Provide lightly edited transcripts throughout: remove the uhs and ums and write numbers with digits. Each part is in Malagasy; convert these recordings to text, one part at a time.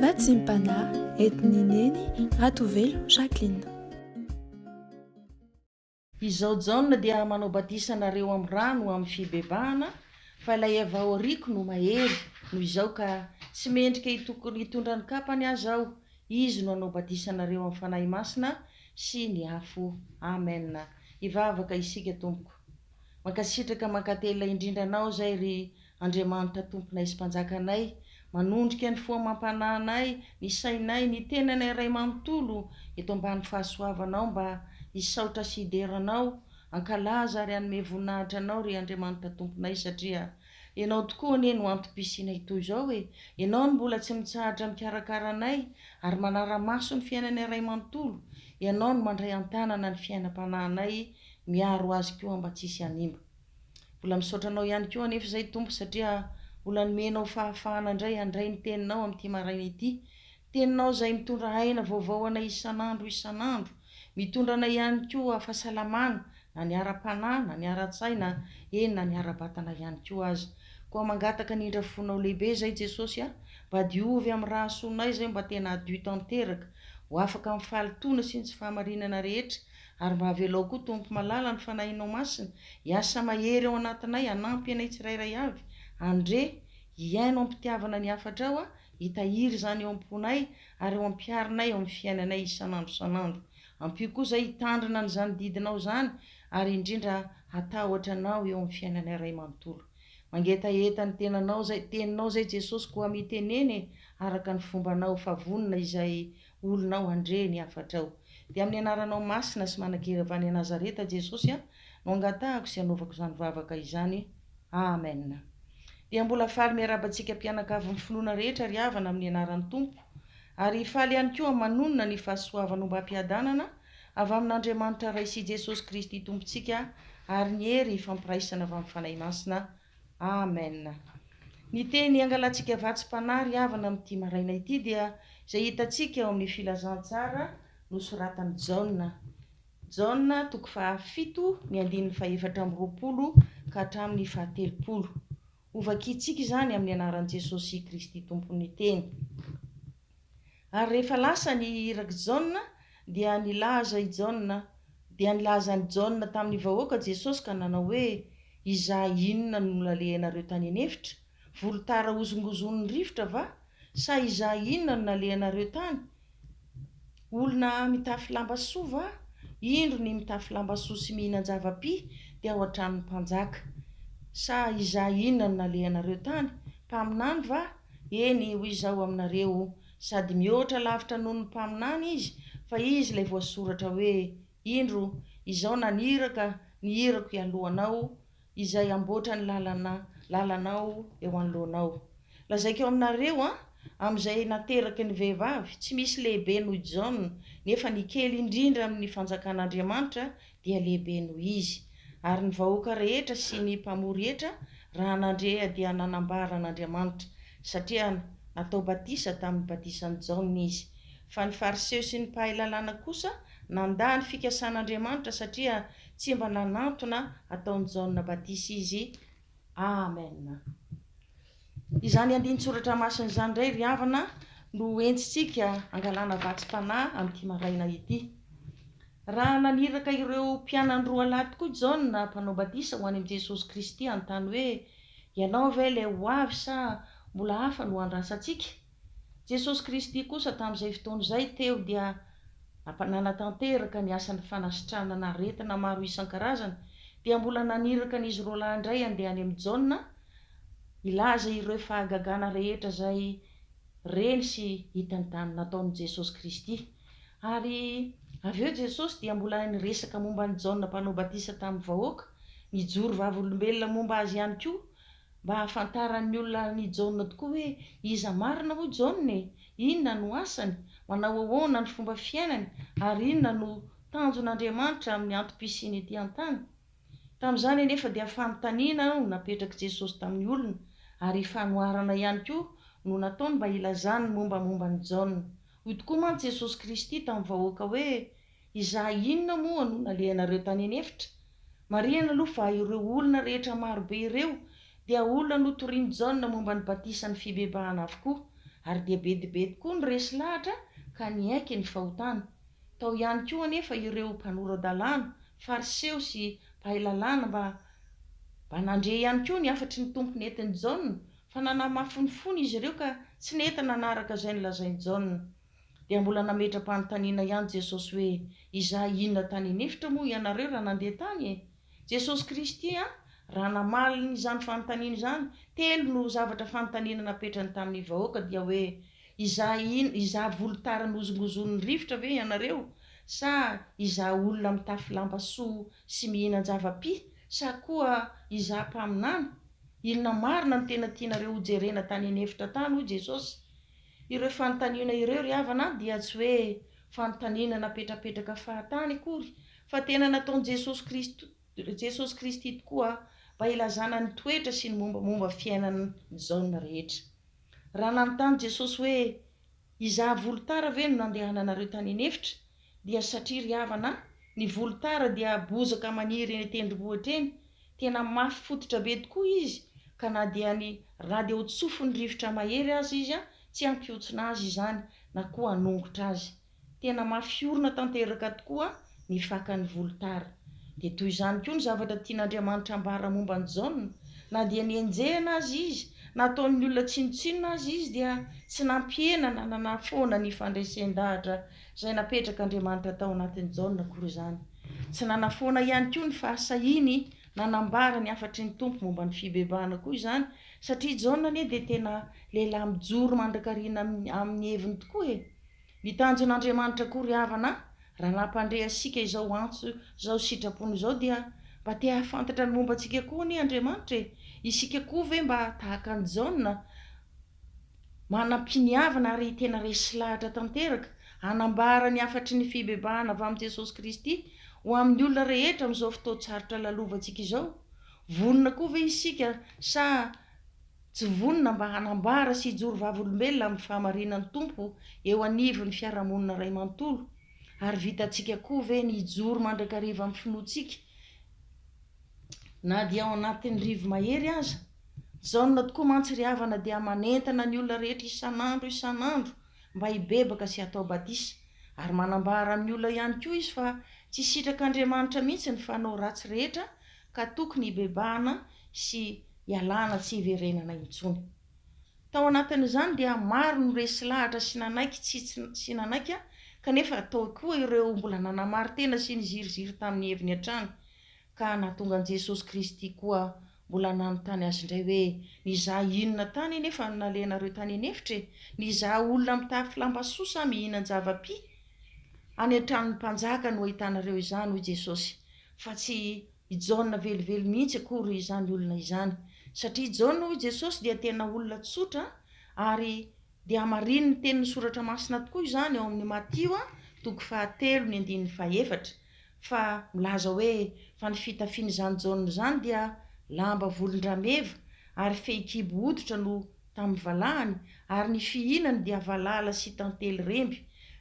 Vatsim-panahy entin'i Neny Ratovelo Jacqueline. Izao Jaona dia manao batisa anareo amin'ny rano ho amin'ny fibebahana, fa ilay avy ao aoriako no mahery noho izao ka tsy mendrika hitondra ny kapany aza aho, izy no hanao batisa anareo amin'ny Fanahy Masina sy ny afo. Amen. Hivavaka isika Tompoko. Mankasitraka mankatelina indrindra Anao izay ry Andriamanitra Tomponay sy Mpanjakanay, manondrika ny fo amam-panahinay, ny sainay, ny tenanay iray manontolo eto ambany fahasoavanao mba hisaotra sy hidera Anao, hankalaza ary hanome voninahitra Anao ry Andriamanitra Tomponay satria Ianao tokoa anie no antom-pisianay toy izao e! Ianao no mbola tsy mitsahatra mikarakara anay ary manara-maso ny fiainanay iray manontolo, Ianao no mandray an-tanana ny fiainam-panahinay miaro azy koa mba tsy hisy hanimba. Mbola misaotra Anao ihany koa anefa izay Tompo satria mbola nomenao fahafahana indray handray ny Teninao amin'ity maraina ity. Teninao izay mitondra aina vaovao anay isan'andro isan'andro. Mitondra anay ihany koa fahasalamana na ny ara-panahy na ny ara-tsaina eny na ny ara-batana ihany koa aza. Koa mangataka ny indra fonao lehibe izay Jesosy a, mba diovy amin'ny rahasoanay izay mba tena hadio tanteraka, ho afaka amin'ny fahalotoana sy ny tsy fahamarinana rehetra Ary mba avelao koa Tompo malala ny Fanahinao Masina hiasa mahery ao anatinay hanampy anay tsirairay avy handre, hihaino am-pitiavana ny hafatrao, hitahiry izany eo am-ponay ary ho ampiharinay eo amin'ny fiainanay isan'andro isan'andro. Ampio koa izay hitandrina an'izany didinao izany ary indrindra hatahotra Anao eo amin'ny fiainanay Ray manontolo. Mangetaheta ny tenanao izay, teninao izay Jesosy koa mitenena e araka ny fombanao fa vonona izay olonao handre ny hafatrao. Dia amin'ny anaranao masina sy manan-kery avy any Nazareta Jesosy a, no angatahako sy anaovako izany vavaka izany. Amen. Dia mbola faly miarahaba antsika mpianakavin'ny finoana rehetra ry havana amin'ny anaran'ny Tompo. Ary faly ihany koa manonona ny fahasoavana ombam-piadanana avy amin'Andriamanitra Ray sy Jesosy Kristy Tompontsika ary ny hery fampiraisana avy amin'ny Fanahy Masina. Amen. Ny teny angalantsika vatsim-panahy ry havana amin'ity maraina ity dia izay hitantsika ao amin'ny filazantsara nosoratan'i Jaona. Jaona toko fahafito ny andininy fahefatra amby 20 ka hatramin'ny fahatelopolo. Hovakintsika izany amin'ny anaran'i Jesosy Kristy Tompon'ny teny. Ary rehefa lasa ny irak'i Jaona dia nilaza i Jaona dia nilaza an'i Jaona tamin'ny vahoaka Jesosy ka nanao hoe, Izaho inona no nalehanareo tany an'efitra? Volotara hozongozonin'ny rivotra va? Sa izaho inona no nalehanareo tany? Olona mitafy lamba soa va? Indro ny mitafy lamba soa sy mihinan-java-py dia ao an-tranon'ny mpanjaka. Sa izaho inona no nalehanareo tany? Mpaminany va? Eny, hoy Izaho aminareo, sady mihoatra lavitra noho ny mpaminany izy, fa izy ilay voasoratra hoe, Indro, Izaho naniraka ny irako hialoha anao, izay hamboatra ny lalana lalanao eo anoloanao. Lazaiko aminareo an, amin'izay nateraky ny vehivavy, tsy misy lehibe noho i Jaona, nefa ny kely indrindra amin'ny fanjakan'Andriamanitra dia lehibe noho izy. Ary ny vahoaka rehetra sy ny mpamory hetra, raha nandre dia nanambara an'Andriamanitra, satria natao batisa tamin'ny batisan'i Jaona izy. Fa ny Fariseo sy ny mpahay lalàna kosa nandà ny fikasan'Andriamanitra, satria tsy mba nanantona hataon'i Jaona batisa izy. Amen. Izany andinin-tsoratra masina izany indray ry havana no hoentintsika hangalana vatsim-panahy amin'ity maraina ity. Raha naniraka ireo mpianany roa lahy tokoa Jaona mpanao batisa ho any amin'i Jesosy Kristy hanontany hoe, Ianao ve ilay ho avy sa mbola hafa no andrasantsika? Jesosy Kristy kosa tamin'izay fotoana izay teo dia nanatanteraka ny asany fanasitranana aretina maro isan-karazany dia mbola naniraka an'izy roalahy indray handeha any amin'i Jaona hilaza ireo fahagagana rehetra izay reny sy hitany tamin'ny nataon'i Jesosy Kristy. Ary avy eo Jesosy dia mbola niresaka momba an'i Jaona Mpanao Batisa tamin'ny vahoaka, nijoro vavolombelona momba azy ihany koa, mba hahafantaran'ny olona an'i Jaona tokoa hoe iza marina moa Jaona e, inona no asany, manao ahoana ny fomba fiainany, ary inona no tanjon'Andriamanitra amin'ny antom-pisiany ety an-tany. Tamin'izany anefa dia fanontaniana no napetrak'i Jesosy tamin'ny olona, ary fanoharana ihany koa no nataony mba hilazany ny mombamomba an'i Jaona. Hoy tokoa mantsy Jesosy Kristy tamin'ny vahoaka hoe, Izaho inona moa no nalehanareo tany an'efitra? Marihana aloha fa ireo olona rehetra maro be ireo dia olona notorian'i Jaona momba ny batisan'ny fibebahana avokoa. Ary dia be dia be tokoa ny resy lahatra ka niaiky ny fahotany. Tao ihany koa anefa ireo mpanora-dalàna, Fariseo sy mpahay lalàna mba mba nandre ihany koa ny hafatry ny Tompo nentin'i Jaona, fa nanamafy ny fony izy ireo ka tsy nety nanaraka izay nolazain'i Jaona. Dia mbola nametra-panontaniana ihany Jesosy hoe, Izaho inona tany an'efitra moa ianareo raha nandeha tany e? Jesosy Kristy an, raha namaly izany fanontaniana izany, telo no zavatra fanontaniana napetrany tamin'ny vahoaka dia hoe, Izaho in, izaho volotara nohozongozonin'ny rivotra ve ianareo? Sa izaho olona mitafy lamba soa sy mihinan-java-py? Sa koa izaho mpaminany? Inona marina no tena tianareo hojerena tany an'efitra tany hoy Jesosy? Ireo fanontaniana ireo ry havana dia tsy hoe fanontaniana napetrapetraka fahatany akory fa tena nataon'i Jesosy Kristy Jesosy Kristy tokoa mba hilazana ny toetra sy ny mombamomba fiainan'i Jaona rehetra. Raha nanontany Jesosy hoe Hizaha volotara ve no nandehananareo tany an'efitra? dia satria ry havana ny volotara dia bozaka maniry eny an-tendrombohitra eny, tena mafy fototra be tokoa izy ka na dia ny na dia ho tsofin'ny rivotra mahery aza izy tsy hampihontsona azy izany na koa hanongotra azy. Tena mafy orina tanteraka tokoa ny fakan'ny volotara. Dia toy izany koa ny zavatra tian'Andriamanitra ambara momba an'i Jaona. Na dia nenjehina aza izy, nataon'ny olona tsinontsinona aza izy, dia tsy nampihena na nanafoana ny fandresen-dahatra izay napetrak'Andriamanitra tao anatin'i Jaona akory izany. Tsy nanafoana ihany koa ny fahasahiany nanambara ny hafatry ny Tompo momba ny fibebahana koa izany, satria Jaona anie dia tena lehilahy mijoro mandrakariana amin'ny heviny tokoa e! Ny tanjon'Andriamanitra koa ry havana raha nampandre antsika izao antso izao sitrapony izao dia mba te hahafantatra ny momba antsika koa anie Andriamanitra e! Isika koa ve mba tahaka an'i Jaona manam-piniavana ary tena resy lahatra tanteraka hanambara ny hafatry ny fibebahana avy amin'i Jesosy Kristy ho amin'ny olona rehetra amin'izao fotoan-tsarotra lalovantsika izao? Vonona koa ve isika sa Tsy vonona mba hanambara sy hijoro vavolombelona amin'ny fahamarinan'ny Tompo eo anivon'ny fiarahamonina iray manontolo? Ary vitantsika koa ve ny hijoro mandrakariva amin'ny finoantsika na dia ao anatin'ny rivo-mahery aza? Jaona tokoa mantsy ry havana dia manentana ny olona rehetra isan'andro isan'andro mba hibebaka sy hatao batisa. Ary manambara amin'ny olona ihany koa izy fa tsy sitrak'Andriamanitra mihitsy ny fanao ratsy rehetra ka tokony hibebahana sy hialana tsy hiverenana intsony. Tao anatin'izany dia maro no resy lahatra sy nanaiky tsy sy nanaiky kanefa tao koa ireo mbola nanamari-tena sy niziriziry tamin'ny heviny hatrany ka nahatonga an'i Jesosy Kristy koa mbola nanontany azy indray hoe nizaha inona tany anefa no nalehanareo tany an'efitra e? Nizaha olona mitafy lamba soa sa mihinan-java-py? Any an-tranon'ny mpanjaka no ahitanareo izany hoy Jesosy fa tsy i Jaona velively mihitsy akory izany olona izany. Satria i Jaona, hoy Jesosy, dia tena olona tsotra ary dia hamarinin'ny tenin'ny Soratra Masina tokoa izany ao amin'ny Matio toko fahatelo ny andininy fahefatra fa milaza hoe fa ny fitafian'izany Jaona izany dia lamba volon-drameva ary fehikibo hoditra no tamin'ny valahany ary ny fihinany dia valala sy tantely remby.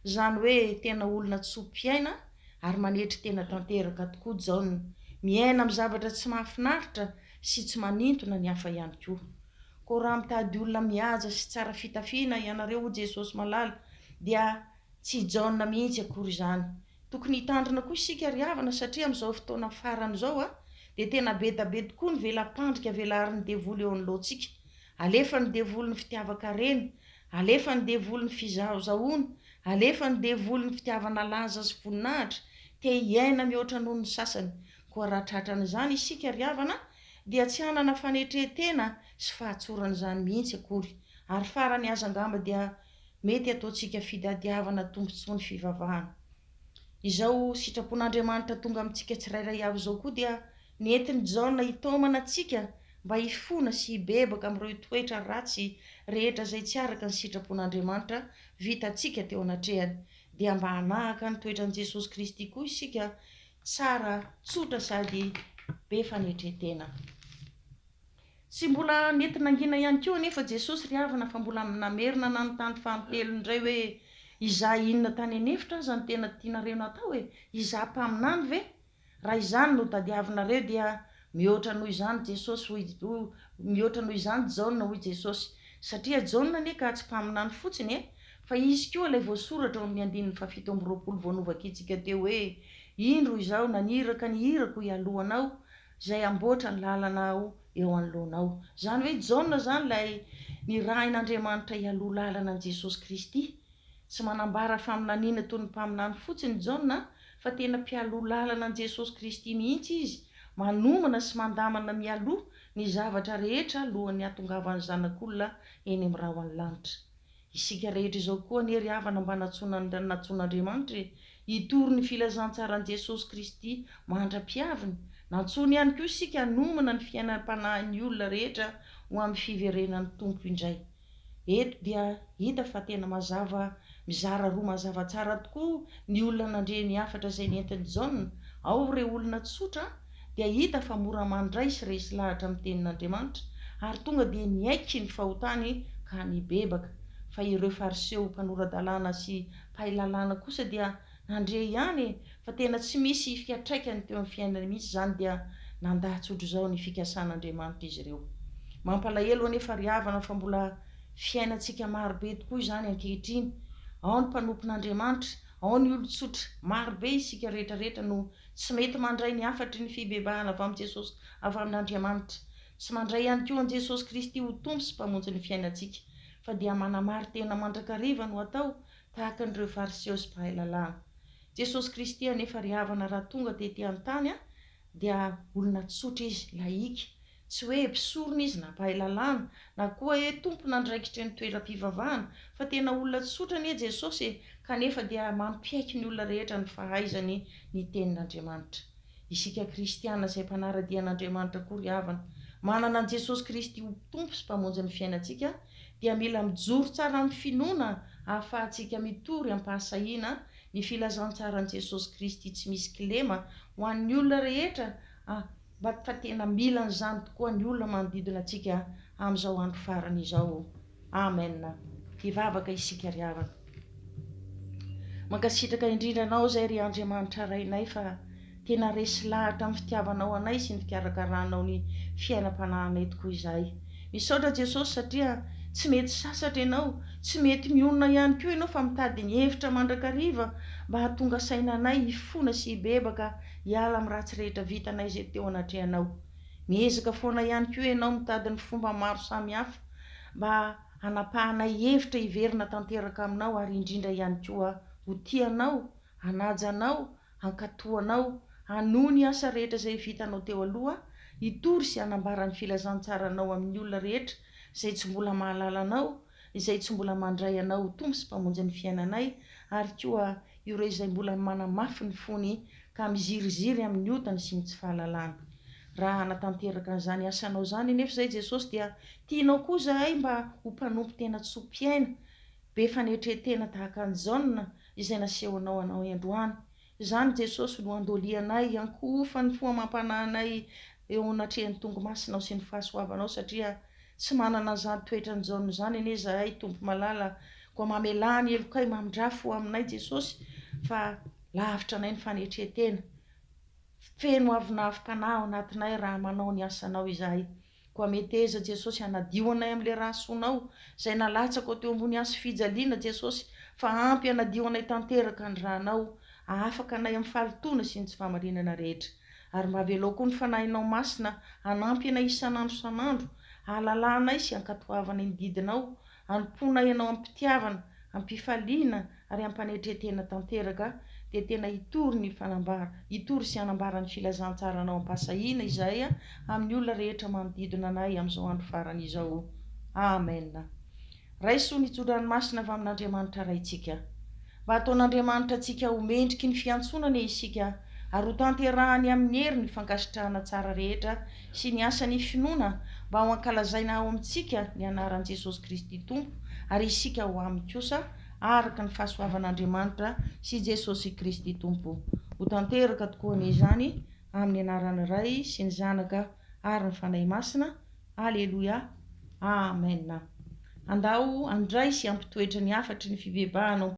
Izany hoe tena olona tso-piaina ary manetry tena tanteraka tokoa Jaona. Miaina amin'ny zavatra tsy mahafinaritra sy tsy manintona ny hafa ihany koa. Koa raha mitady olona mihaja sy tsara fitafiana ianareo hoy Jesosy malala dia tsy i Jaona mihitsy akory izany. Tokony hitandrina koa isika ry havana satria amin'izao fotoana farany izao dia tena be da be tokoa ny vela-pandrika velarin'ny devoly eo anoloantsika. Alefan'ny devoly ny fitiavan-karena, alefan'ny devoly ny fizahozahoana, alefan'ny devoly ny fitiavana laza sy voninahitra, te hiaina mihoatra noho ny sasany. Koa raha tratran'izany isika ry havana dia tsy hanana fanetren-tena sy fahatsorana izany mihitsy akory. Ary farany aza angamba dia mety hataontsika fidadiavana tombontsoa ny fivavahana. Izao sitrapon'Andriamanitra tonga amintsika tsirairay avy izao koa dia nentin'i Jaona hitaomana antsika mba hifona sy hibebaka amin'ireo toetra ratsy rehetra izay tsy araka ny sitrapon'Andriamanitra vitantsika teo anatrehany. Dia mba hanahaka ny toetran'i Jesosy Kristy koa isika, tsara, tsotra sady be fanetren-tena. Tsy mbola nety nangina ihany koa anefa Jesosy ry havana fa mbola namerina nanontany fanintelony indray hoe, Izaho inona tany an'efitra aza no tena tianareo natao e? Izaho mpaminany ve? Raha izany no tadiavinareo dia mihoatra noho izany Jesosy hoy mihoatra noho izany Jaona hoy Jesosy. Satria Jaona anie ka tsy mpaminany fotsiny e, fa izy koa ilay voasoratra ao amin'ny andininy faha-27 vao novakintsika teo hoe, Indro izaho naniraka ny irako hialoha anao, izay hamboatra ny lalanao eo anoloanao. Izany hoe Jaona izany ilay nirahin'Andriamanitra hialoha lalana an'i Jesosy Kristy. Tsy manambara faminaniana toy ny mpaminany fotsiny i Jaona fa tena mpialoha lalana an'i Jesosy Kristy mihitsy izy, manomana sy mandamana mialoha ny zavatra rehetra alohan'ny hahatongavan'ny Zanak'olona eny amin'ny rahon'ny lanitra. Isika rehetra izao koa anie ry havana mba nantsoin'Andriamanitra e, hitory ny filazantsaran'i Jesosy Kristy mandra-piaviny. Nantsoiny ihany koa isika hanomana ny fiainam-panahin'ny olona rehetra ho amin'ny fiverenan'ny Tompo indray. Eto dia hita fa tena mazava mizara roa mazava tsara tokoa ny olona nandre ny hafatra izay nentin'i Jaona. Ao ireo olona tsotra dia hita fa mora mandray sy resy lahatra amin'ny tenin'Andriamanitra ary tonga dia niaiky ny fahotany ka nibebaka. Fa ireo Fariseo mpanora-dalàna sy mpahay lalàna kosa dia nandre ihany e, fa tena tsy misy fiantraikany teo amin'ny fiainany mihitsy izany dia nandà tsotr'izao ny fikasan'Andriamanitra izy ireo. Mampalahelo anefa ry havana fa mbola fiainantsika marobe tokoa izany ankehitriny. Ao ny mpanompon'Andriamanitra, ao ny olon-tsotra, marobe isika rehetra rehetra no tsy mety mandray ny hafatry ny fibebahana avy amin'i Jesosy avy amin'Andriamanitra. Tsy mandray ihany koa an'i Jesosy Kristy ho Tompo sy Mpamonjy ny fiainantsika, fa dia manamari-tena mandrakariva no atao tahaka an'ireo Fariseo sy mpahay lalàna. Jesosy Kristy anefa ry havana raha tonga tety an-tany dia olona tsotra Izy, lahika, Tsy hoe mpisorona izy na mpahay lalàna, na koa hoe tompon'andraikitry ny toeram-pivavahana, fa tena olona tsotra anie Jesosy e, kanefa dia mampiaiky ny olona rehetra ny fahaizany ny Tenin'Andriamanitra. Isika kristiana izay mpanara-dia an'Andriamanitra koa ry havana, manana an'i Jesosy Kristy ho Tompo sy Mpamonjy ny fiainantsika, dia mila mijoro tsara amin'ny finoana ahafahantsika mitory am-pahasahiana ny filazantsaran'i Jesosy Kristy tsy misy kilema ho an'ny olona rehetra Mba fa tena mila an'izany tokoa ny olona manodidina antsika amin'izao andro farany izao. Amen. Hivavaka isika ry havana. Mankasitraka indrindra anao izay ry Andriamanitra Rainay fa tena resy lahatra amin'ny fitiavanao anay sy ny fikarakaranao ny fiainam-panahinay tokoa izahay. Misaotra Jesosy satria tsy mety sasatra ianao, tsy mety mionona ihany koa ianao fa mitady ny hevitra mandrakariva mba hahatonga saina anay hifona sy hibebaka hiala amin'ny ratsy rehetra vitanay izay teo anatrehanao. Miezaka foana ihany koa ianao mitady ny fomba maro samihafa mba hanapahanay hevitra hiverina tanteraka aminao ary indrindra ihany koa ho tia anao, hanaja anao, hankatò anao, hanohy ny asa rehetra izay vitanao teo aloha, hitory sy hanambara ny filazantsaranao amin'ny olona rehetra izay tsy mbola mahalala anao, izay tsy mbola mandray anao ho Tompo sy Mpamonjy ny fiainanay ary koa ireo izay mbola manamafy ny fony ka miziriziry amin'ny otany sy ny tsy fahalalany. Raha hanatanteraka an'izany asanao izany anefa izay Jesosy dia tianao koa izahay mba ho mpanompo tena tso-piaina, be fanetren-tena tahaka an'i Jaona izay nasehonao anao androany. Izany Jesosy no andolianay, iankohofan'ny fo amam-panahinay eo anatrehan'ny Tongo-masinao sy ny fahasoavanao satria tsy manana an'izany toetran'i Jaona izany anie izahay Tompo malala koa mamelà ny helokay mamindrà fo aminay Jesosy fa lavitra anay ny fanetren-tena feno avonavom-panahy ao anatinay raha manao ny asanao izahay. Koa meteza Jesosy hanadio anay amin'ilay rà soanao izay nalatsakao teo ambony hazo fijaliana Jesosy fa ampy hanadio anay tanteraka ny rànao hahafaka anay amin'ny fahalotoana sy ny tsy fahamarinana rehetra. Ary mba avelao koa ny Fanahinao Masina hanampy anay isan'andro isan'andro hahalalanay sy hankatoavanay ny didinao Hanompoana Ianao amim-pitiavana, am-pifaliana ary am-panetren-tena tanteraka, dia tena hitory ny fanambara, hitory sy hanambara ny filazantsaranao am-pahasahiana izahay amin'ny olona rehetra manodidina anay amin'izao andro farany izao. Amen. Raiso ny tso-dranomasina avy amin'Andriamanitra Raintsika. Mba hataon'Andriamanitra antsika ho mendriky ny fiantsoana anie isika ary ho tanterahany amin'ny hery ny fankasitrahana tsara rehetra sy ny asan'ny finoana mba ho ankalazaina ao amintsika ny anaran'i Jesosy Kristy Tompo ary isika ho aminy kosa araka ny fahasoavan'Andriamanitra sy Jesosy Kristy Tompo. Ho tanteraka tokoa anie izany amin'ny anaran'ny Ray sy ny Zanaka ary ny Fanahy Masina. Aleloia. Amen. Andao handray sy hampitoetra ny hafatry ny fibebahana ao.